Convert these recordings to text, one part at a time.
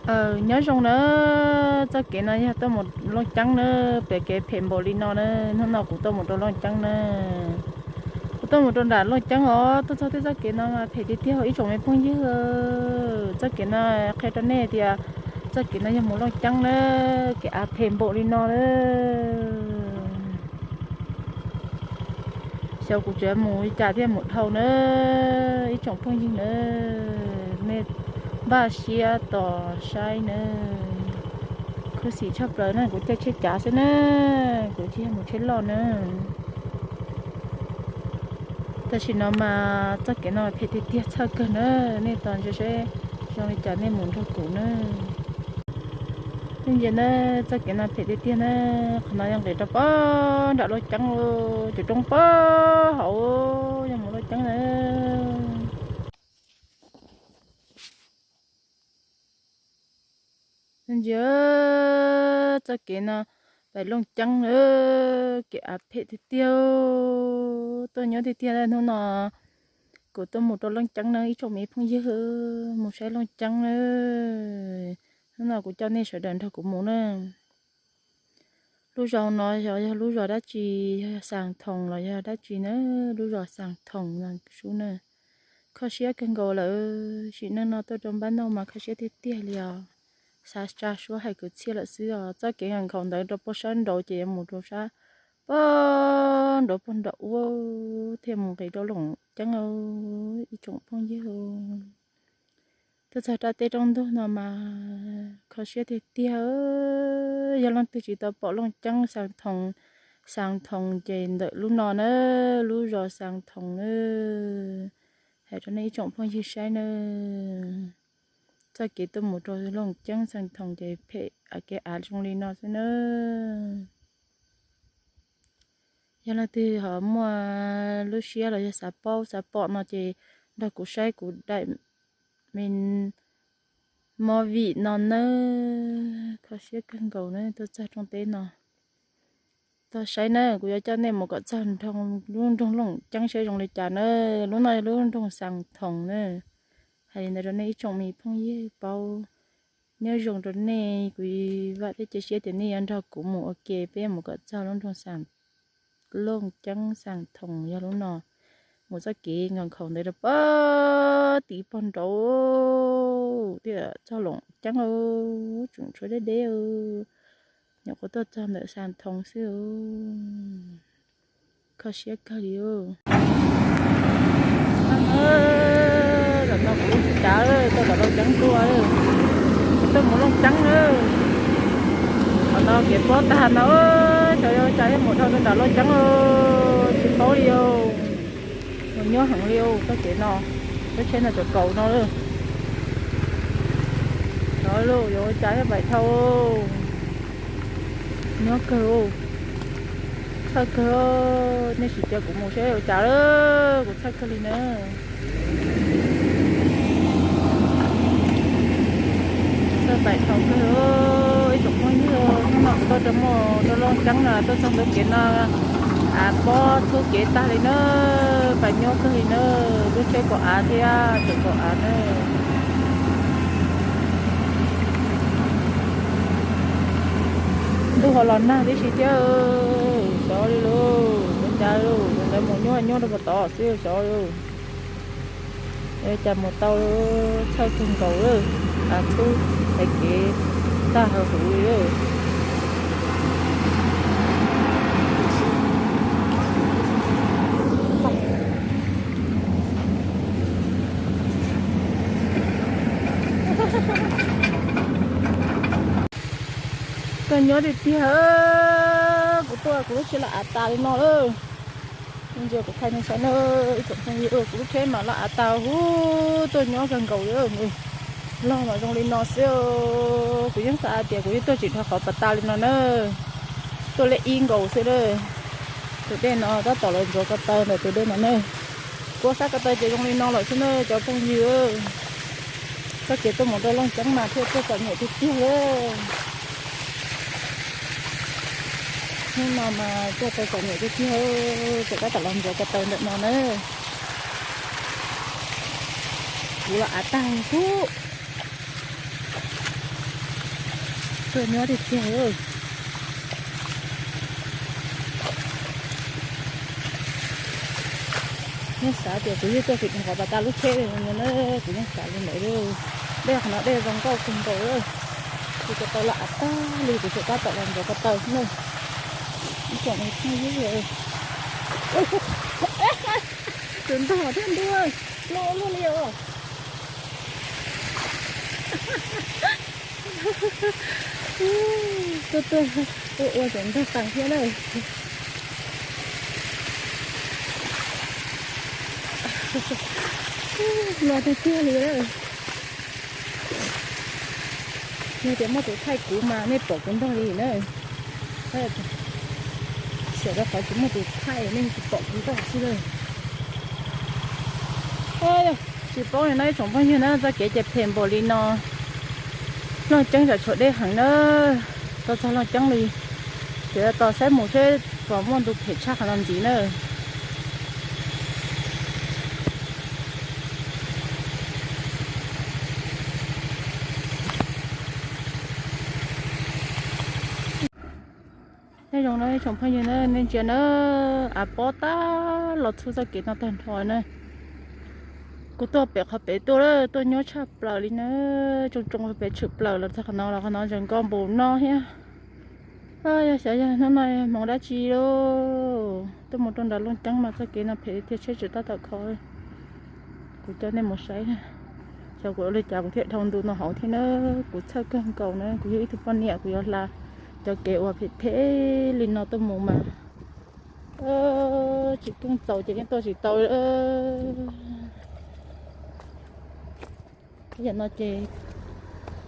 Nyob zoo na, txoj kev no yog tuaj mus Looj Ceeb na, pem kev phem npaum li no na, hnub no kuv tuaj mus rau Looj Ceeb na. Kuv tuaj mus rau nram Looj Ceeb os, tuaj txog tej txoj kev no mas phem tiag tiag ib tsoom me phooj ywg. Txoj kev no qhia rau nej tias txoj kev no yog mus Looj Ceeb na, kev av phem npaum li no na. Xyov kuv tseem mus li cas thiaj mus dhau na, ib tsoom phooj ywg na, nej npaj siab tos saib na. Khuv xim tshaj plaws na, kuv caij tsheb cav xwb na, kuv tsis yog mus tsheb loj na. Tam sim no mas txoj kev no phem tiag tiag txhawj kawg na, nej tos ntsia seb zoo li cas nej mus nrog kuv na. Nej ntsia na, txoj kev no phem tiag tiag na, qhov no yog nqis rau pog nram Looj Ceeb, cov roob pog hauv, yog mus Looj Ceeb na. Ntsia txoj kev no, pem Looj Ceeb na, kev av phem tiag tiag, tuaj nyob tiag tiag hnub no. Kuv tuaj mus rau Looj Ceeb na ib tsoom me phooj ywg, mus saib Looj Ceeb na. Hnub no kuv coj nej sawv daws nrog kuv mus na. Lub zos no yog, yog lub zos dab tsi, yog Xas Thoos los yog dab tsi na, lub zos Xas Thoos no sub na. Kho siab kawg nkaus lawm, sim neej no tuaj rau npab noj mas kho siab tiag tiag li os. Xav tsa suab hais kwv txhiaj lawm xwb os, txoj kev nkhaus ntawd rau pog sab nraud ces yuav mus rau sab pog nraud pog nraud ub thiaj mus nqis rau Looj Ceeb, ib tsoom phooj ywg. Tuaj txog rau tej roob ntug no mas kho siab tiag tiag, yog leej twg tsis tau pom Looj Ceeb Xas Thoos, Xas Thoos ces ntawm lub no na, lub zos Xas Thoos na. Hais rau nej ib tsoom phooj ywg saib na, txoj kev tuaj mus rau Looj Ceeb Xas Thoos ces phem kev av zoo li no xwb na. Yog leej twg ho muaj lub siab los yog xav paub xav pom no ces nrog kuv saib kuv daim me movie no nawb. Kho siab kawg nkaus na, tuaj txog roob teb no. Tuaj saib na, kuv yuav coj nej mus kom txog lub nroog Looj Ceeb saib zoo li cas na. Lub no yog lub nroog Xas Thoos na. Hais li ntawd rau nej ib tsoom me phooj ywg paub. Nyob zoo rau nej, kuv vam thiab cia siab tias nej yuav nrog kuv mus ua ke, peb mus kom txog lub nroog Xas, Looj Ceeb Xas Thoos yog lub no. Mus txoj kev nkhaus nkhaus ntawd rau pog tid pog nraud thiaj txog Looj Ceeb, tseem tshuav deb deb, nyuam qhuav tuaj txog ntawm Xas Thoos xwb. Kho siab kawg li. Zaum no kuv lub tsheb cav tuaj tom Looj Ceeb tuaj, tuaj mus Looj Ceeb na. Qhov no kev pob tag no, xyov yuav cas thiaj mus dhau rau nram Looj Ceeb, tsis paub li. Mus nyuaj heev li txoj kev no, lub tsheb no cov kaus no. Xyov yuav ua cas thiaj paim dhau. Nyuaj kawg, txhawj kawg. Nej sim cia kuv mus seb ua cas, kuv txhawj kawg li na. Txhawj paim dhau kawg, ib tsoom phooj ywg. Hnub no kuv tuaj rau mus rau Looj Ceeb no, tuaj txog ntua kev no, av pob txhub kev tag li na, paim nyuaj kawg li na. Lub tsheb kaus av thiab tseem kaus av na. Ntuj ho los nag tib si thiab. Xyov li lauj, ua cas lauj, ntawd mus nyuaj nyuaj rau puag tod xwb xyov lauj. Cas mus tau, txhawj kawg nkaus, av txhub hais kev tag huv huv li. Kawg nyob tiag tiag, kuv tuaj kuv lub tsheb los av tas li no lawm. Ntsia kuv thaij nej saib na, ib tsoom phooj ywg, kuv lub tsheb mas los av tas huv, tuaj nyob kawg nkaus li. Log mas zoo li no xwb, kuv yeej xav hais tias kuv yeej tuaj tsis dhau qhov pas tas li no na. Tuaj lej ib nkaus xwb na. Tus dej no tab tom lawv ntxuav ko taw ntawm tus dej no na. Kuv sab ko taw ces zoo li no lawm xwb na cov phooj ywg. Txoj kev tuaj mus rau Looj Ceeb mas thiaj tuaj txom nyem tiag tiag li. Hnub no mas tuaj tau txom nyem tiag tiag, tseem tab tom los ntxuav ko taw ntawm no na. Kuv los av tag huv. Tuaj nyob tiag tiag. Nej xav tias kuv yeej tuaj tsis dhau qhov pas tas lub tsheb li no na, kuv yeej xav li ntawd li. Dej qhov no dej zoo nkauj kawg nkaus li. Kuv tsis tau los av tag li, kuv tseem tab tom los ntxuav ko taw xwb na. Ib tsoom phooj ywg, tus ntog thiab ntua, loj luaj li os. Tuaj tuaj ua ua tseem ntog qees thiab na. Loj tiag tiag li na. Yog tias muaj tus thaij kuv mas nej pom kuv ntog li na. Xyov rau qhov tsis muaj tus thaij nej tsis pom kuv ntog xwb na. Tsis paub li no ib tsoom phooj ywg na, txoj kev ces phem npaum li no. Looj ceeb tsam tshuav dej heev na. Tau txog Looj Ceeb li, ces tos saib mus seb puas muaj ntu phem tshaj qhov no ntxiv na. Nyob zoo na ib tsoom phooj ywg na, nej ntsia na, av pob tab los txhub txoj kev no tag nrho na. Kuv tuaj pem qhov pem tuaj, tuaj nyuaj tshaj plaws li na, tsoo tsoo pem tshwm plaws los txog qhov no los qhov no ntsees nkoj npaum no thiab. Yog xyov yog hnub no hmoov dab tsi lauj, tuaj mus rau nram Looj Ceeb mas txoj kev no phem tiag, tsheb tseem tab tom kho. Kuv coj nej mus saib na, xyov kuv ua li cas kuv thiaj dhau ntu no hauv thiab na. Kuv txhawj kawg nkaus na, kuv yog ib tug poj niam kuv yuav hla cov kev uas phem phem li no tuaj mus mas tsis keej txaus ces yeej tuaj tsis tau. Yam no ces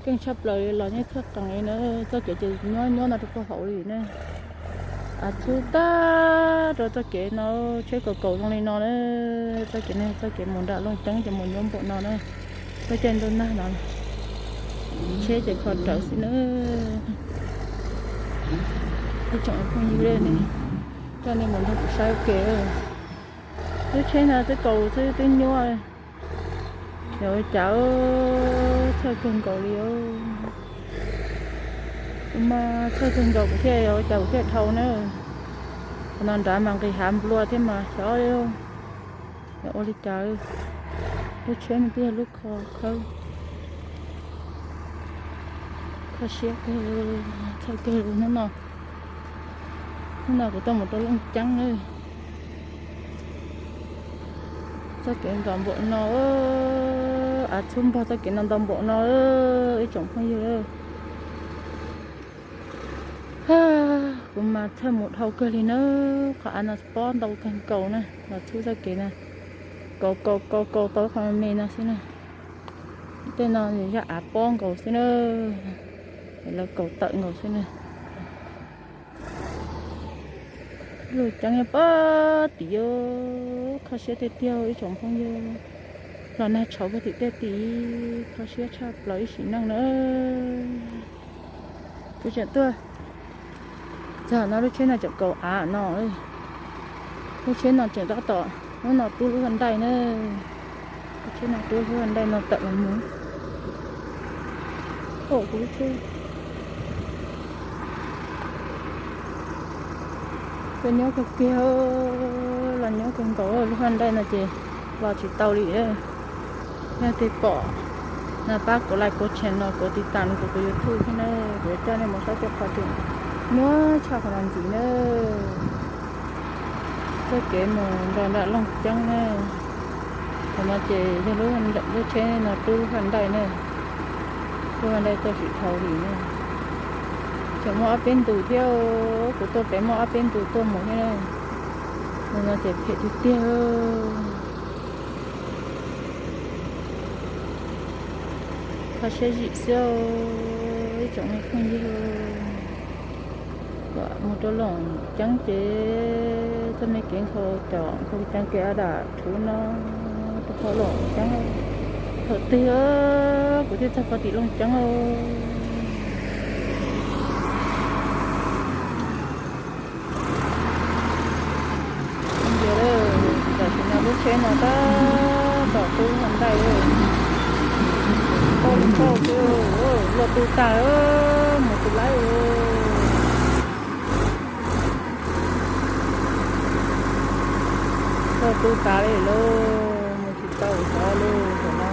keej tshaj plaws li los yeej txhawj qees li na, txoj kev ces nyuaj nyuaj no rau puag hauv li na. Av txhub tag rau txoj kev no, tsheb kaus kaus zoo li no na. Txoj kev no txoj kev mus nram Looj Ceeb ces mus nyuaj npaum no na. Lub caij ntuj nag no tsheb ces kho rawv xwb na. Ib tsoom phooj ywg, coj nej mus nrog kuv saib ua ke. Lub tsheb no twb kaus xwb twb nyuaj, yog ua cas txhawj kawg nkaus li. Kuv mas txhawj kawg nkaus kuv thiaj, yog ua cas kuv thiaj dhau na. Qhov no nrad mas nqis hav nplua thiab mas xyov li. Yog ua li cas lub tsheb no twb yog lub kho khawb, kho siab kawg, txhawj kawg hnub no. Hnub no kuv tuaj mus rau Looj Ceeb na. Txoj kev ntau npaum no, av txhub npog txoj kev no ntau npaum no, ib tsoom phooj ywg. Kuv mas txhawj mus dhau kawg li na, qhov av no pob ntau kawg nkaus na, los txhub txoj kev na, kaus kaus kaus kaus tau qhov me me no xwb na. Tej no yog av pob nkaus xwb na, lawv kaus tawm nkaus xwb na. Looj Ceeb nyob pob tim, kho siab tiag tiag ib tsoom phooj ywg. Los nag tshauv puag tim tej tid, kho siab tshaj plaws ib sim neej na. Kuv tseem tuaj txog no lub tsheb no tseem kaus av no. Lub tsheb no tseem tab tom, lub no rub lub haj nraij na. Lub tsheb no rub lub haj nraij no tawm los mus. Kuv lub tsheb tuaj nyob kawg kiag, los nyob kawg nkaus, lub haj nraij no ces los tsis tau li. Yog tias pom no pab kuv like, kuv share no, kuv tiv tam no kuv tus YouTube thiab na, kuv coj nej mus saib cov qhov tseem nyuaj tshaj qhov no ntxiv na. Txoj kev mus nram nram Looj Ceeb na. Qhov no ces yog lub, lub tsheb no rub lub haj nraij na. Lub haj nraij tuaj tsis dhau li na. Tseem muaj ob peb ntu thiab, kuv tuaj pem muaj ob peb ntu tuaj mus thiab na. Qhov no ces phem tiag tiag. Kho siab zim xwb, ib tsoom me phooj ywg. Mus rau Looj Ceeb ces txoj me kev nkhaus cov nkhaus ceev kev av dam rhuv no rau qhov Looj Ceeb. Thaum twg kuv thiaj txog puag tim Looj Ceeb. Tam sim no lub tsheb no tab tom rub haj nraij. Tau li tau xwb, luag tu tas, mus tsis laib. Luag tu tas li lauj, mus tsis tau xyov li tam no.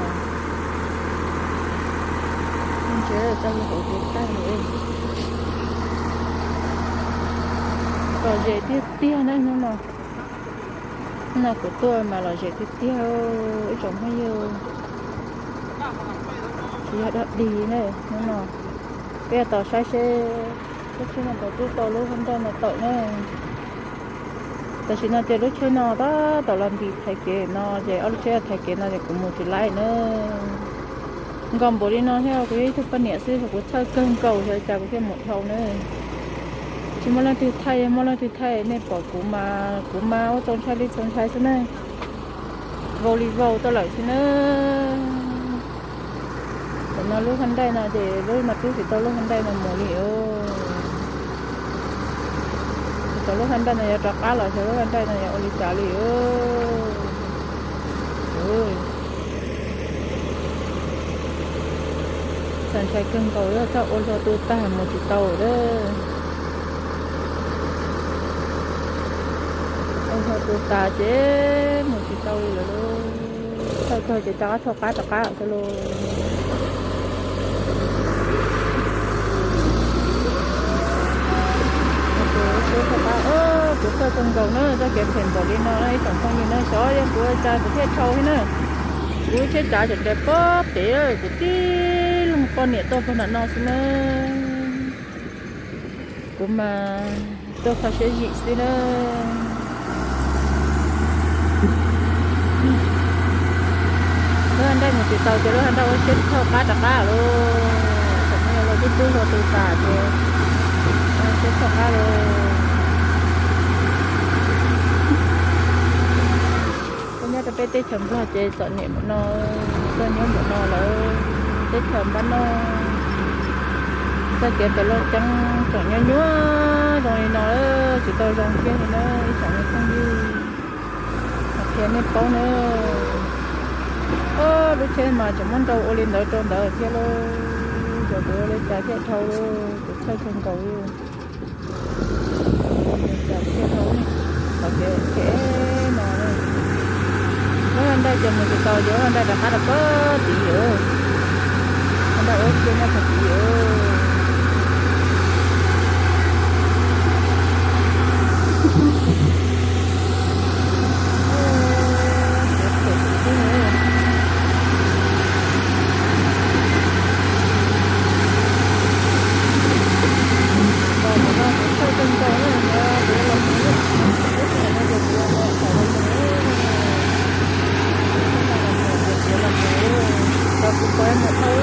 Ntshe tau hauv kev thaij, lom zem tiag tiag na hnub no. Hnub no kuv tuaj mas lom zem tiag tiag, ib tsoom phooj ywg. Tsis yog dog dig na, hnub no peb yuav tos saib seb lub tsheb no puas tub tau lub hab nraj no tawm na. Tam sim no ces lub tsheb no tab tom los ntim thaiv kev no ces ob lub tsheb thaiv kev no ces kuv mus tsis laib na. Nkaus npaum li no thiab kuv yog ib tug poj niam xwb, kuv txhawj kawg nkaus xyov li cas kuv thiaj mus dhau na. Tsis muaj leej twg thaij, muaj leej twg thaij nej pom kuv mas kuv mas ua txaus ntshai li txaus ntshai xwb na. Vau li vau tau lawm xwb na. Tam no lub hab nraj no ces lub no twb tsis tau lub hab nraj no mus li os. Tsis tau lub hab nraj no yuav rov qab los xyov lub hab nraj no yuav ua li cas li os. Txaus ntshai kawg nkaus, txawj ua luag tu tag mus tsis tau lawm. Ua luag tu tas ces mus tsis tau li lawm. Txawj kawg ces rov qab, rov qab, rov qab xwb lauj. Kuv txhawj kawg nkaus na, txoj kev phem npaum li no na ib tsoom phooj ywg na, xyov yog kuv ua cas kuv thiaj dhau thiab na. Kuv tsheb tsav tseem raws pob pem, kuv tib leeg poj niam tuaj puag nram no xwb na. Kuv mas tuaj kho siab zim xwb na. Lub hab nraj mus tsis tau ces lub hab nraj ua siab thauj qab rov qab lauj. Thaum no yog luag tub tub luag tu tas ces ua siab thauj qab lauj. Tuaj nyob rau peb teb chaws Nplog ces txom nyem npaum no, tuaj nyob npaum no lawm. Teb chaws npab noj, txoj kev pem Looj Ceeb tseem nyuaj nyuaj zoo li no, tsis tau zoo kiag li na ib tsoom me phooj ywg. Qhia nej paub na, lub tsheb mas tseem muab nrau ua li ntawd rau ntawd thiab lauj. Xyov kuv ua li cas thiaj dhau lauj, kuv txhawj kawg nkaus li. Ua li cas kuv thiaj dhau qhov kev phem no na. Lub hab nraj ces mus tsis tau ces lub hab nraj rov qab rau pem tid os. Hab nraj ua siab nyob pem tid os. Cov kuv pom mus dhau,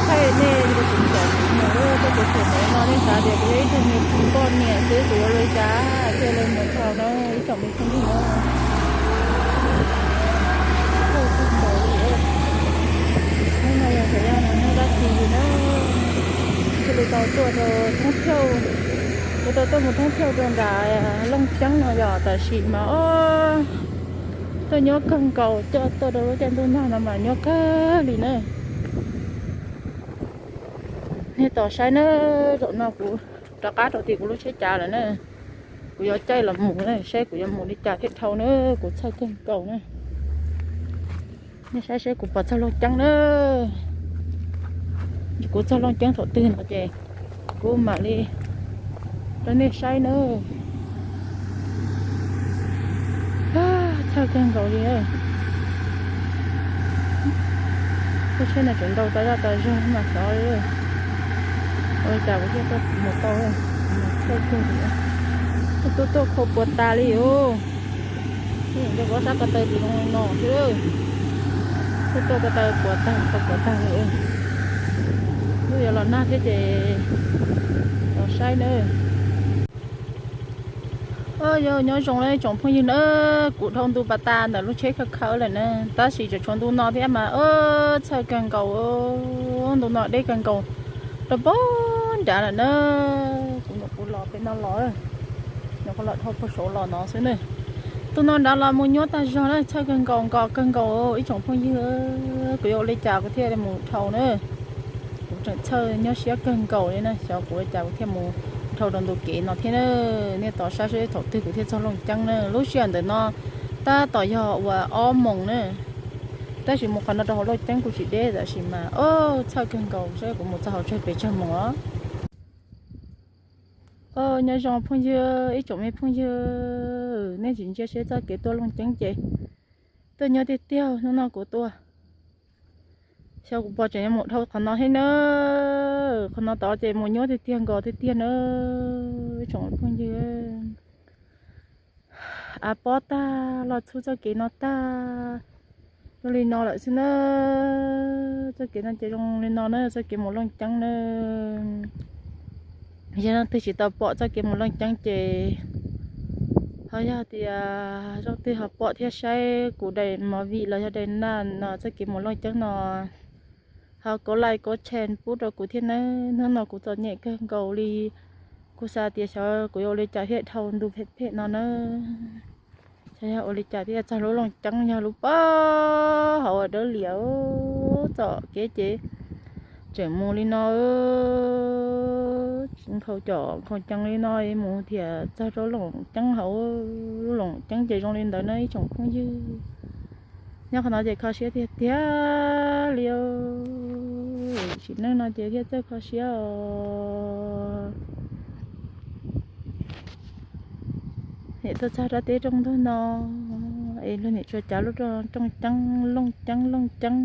thaij nej kuv tsis txom kuv mus, tej kev phem ntawd no nej xav tias kuv yog ib tug me poj niam xwb kuv yuav ua li cas thiaj li mus dhau na ib tsoom me phooj ywg na. Txhawj kawg nkaus li. Hnub no yog xyov yog hnub dab tsi li na, thiaj li tau tuaj rau thoob thauj, yuav tau tuaj mus thoob thauj rau nram Looj Ceeb no yog tam sim mas tuaj nyuaj kawg nkaus, coj tuaj rau lub caij ntuj nag no mas nyuaj kawg li na. Nej tos saib na, zaum no kuv rov qab rau tim kuv lub tsheb cav lawm na. Kuv yuav caij los mus na, saib kuv yuav mus li cas thiaj dhau na, kuv txhawj kawg nkaus na. Nej saib seb kuv puas txog Looj Ceeb na. Kuv txog Looj Ceeb thaum twg no ces kuv mam li rau nej saib na. Txhawj kawg nkaus li. Lub tsheb no tseem nrau tas zaj tas zog mas xyov li. Ua li cas kuv thiaj tuaj mus tau, mas txhawj kawg li. Tuaj tuaj khau puas tas li os. Nco kuv sab ko taw tsis zoo li no xwb. Tuaj tuaj ko taw puas tag, khau puas tag li. Lub yuav los nag thiab ces los saib na. Yog nyob zoo na tsoom phooj ywg na, kuv dhau ntu pas tas ntawm lub tsheb khawb khawb lawm na, tab sis tseem tshuav ntu no thiab mas txhawj kawg nkaus, ntu no deb kawg nkaus, rau pog nrad lawm na. Kuv nyuam qhuav los pem no los, nyuam qhuav los dhau puag saud los no xwb na. Tus no nrad los mus nyuab tag zog na, txhawj kawg nkaus, nkos kawg nkaus ib tsoom phooj ywg. Kuv yuav ua li cas kuv thiaj li mus dhau na? Kuv tseem txhawj nyuaj siab kawg nkaus li na, xyov kuv ua li cas kuv thiaj mus dhau rau ntu kev no thiab na. Nej tos saib seb thaum twg kuv thiaj txog Looj Ceeb na. Lub sij hawm ntawm no tab tom yog uas ob moos na, tab sis mus qhov no rau hauv Looj Ceeb kuj tsis deb, tab sis mas o, txhawj kawg nkaus, saib kuv mus txog hauv tsawg pes tsawg moos os. Nyob zoo phooj ywg, ib tsoom me phooj ywg, nej tsis ntsia seb txoj kev tuaj Looj Ceeb ces tuaj nyuaj tiag tiag. Hnub no kuv tuaj, xyov kuv puas tseem yuav mus dhau qhov no thiab na. Qhov no tod ces mus nyuaj tiag tiag, nkos tiag tiag na, ib tsoom phooj ywg. Av pob tag los txhub txoj kev no tag, zoo li no lawm xwb na. Txoj kev no ces zoo li no na, txoj kev mus Looj Ceeb na. Yog leej twg tsis tau pom txoj kev mus Looj Ceeb ces ho yog tias leej twg ho pom thiab saib kuv daim movie los yog daim naj no txoj kev mus Looj Ceeb no, ho kov like kov share pub rau kuv thiab nawb. Hnub no kuv txom nyem kawg nkaus li, kuv xav tias xyov kuv yuav ua li cas thiaj dhau ntu phem phem no na. Xyov yog ua li cas thiaj txog lub Looj Ceeb, yog lub pob hauv uas dawb lias txoj kev ces tseem mus li no, nkhaus com nkhaus cees li no mus thiaj txog rau Looj Ceeb hauv. Lub Looj Ceeb ces zoo li ntawd na ib tsoom phooj ywg. Nyob qhov no ces kho siab tiag tiag li. Sim neej no ces thiaj txawj kho siab os. Nim tuaj txog rau teb rooj ntug no es luag nim tsuas cav lub rooj ceeb, Looj Ceeb, Looj Ceeb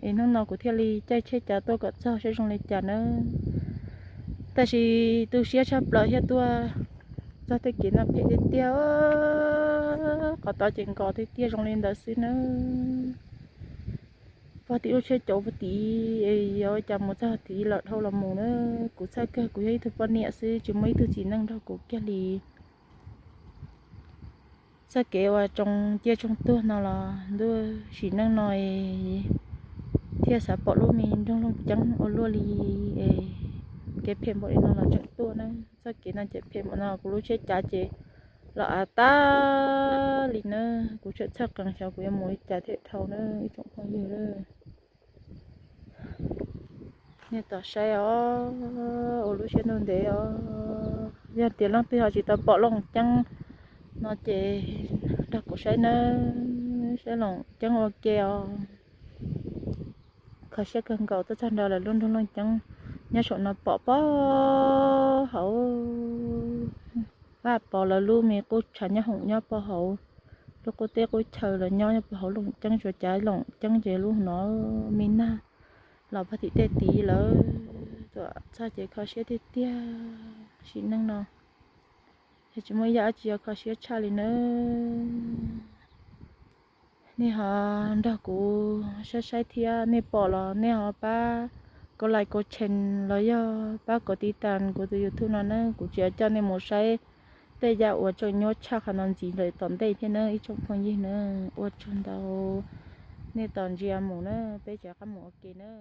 es hnub no kuv thiaj li caij tsheb cav tuaj kom txog saib zoo li cas nawb. Tab sis tu siab tshaj plaws thiab, tuaj txog tej kev no phem tiag tiag, qhov tod ces nkos tiag tiag zoo li ntawd xwb nawb. Pog tim lub tsheb cav pog tid, yog ua cas mus txog tid lawm dhau los mus na. Kuv txhawj kawg, kuv yog ib tug poj niam xwb tsis muaj ib tug txiv neej nrog kuv kiag li. Txoj kev uas tsoo ciaj tsoo tuag no los ntuj, sim neej no thiaj xav pom lub me nroog Looj Ceeb ua luaj li. Kev phem npaum li no los tseem tuaj na. Txoj kev no ces phem npaum no, kuv lub tsheb cav ces los av tag li na. Kuv tseem txhawj qees xyov kuv yuav mus li cas thiaj dhau na ib tsoom phooj ywg. Nej tos saib os, ua lub siab ntuj ntev os. Yog tias leej twg ho tsis tau pom Looj Ceeb no ces nrog kuv saib nawb, saib Looj Ceeb ua ke os. Kho siab kawg nkaus, tuaj txog nrad lawv lub nroog Looj Ceeb nyob saum no pom pog hauv. Vaj pom lawv lub me qub tshav nyob hoom nyob pog hauv, lub qub teb qub chaw lawv nyob nyob pog hauv Looj Ceeb, tsuas cav Looj Ceeb ces lub no me nag los pog tim tej tid lawm. Tuaj txog ces kho siab tiag tiag, sim neej no yog tsis muaj ib yam dab tsi yuav kho siab tshaj li nawb. Nej ho nrog kuv saib saib thiab, nej pom los nej ho pab kov like kov share los yog pab kov tiv tas kuv tus YouTube no na. Kuv tseem coj nej mus saib tej yam uas tseem nyuaj tshaj qhov no ntxiv lawm tom ntej thiab na ib tsoom phooj ywg na. Ua tsaug ntau, nej tos ntsia mus na, peb rov qab mus ua ke na.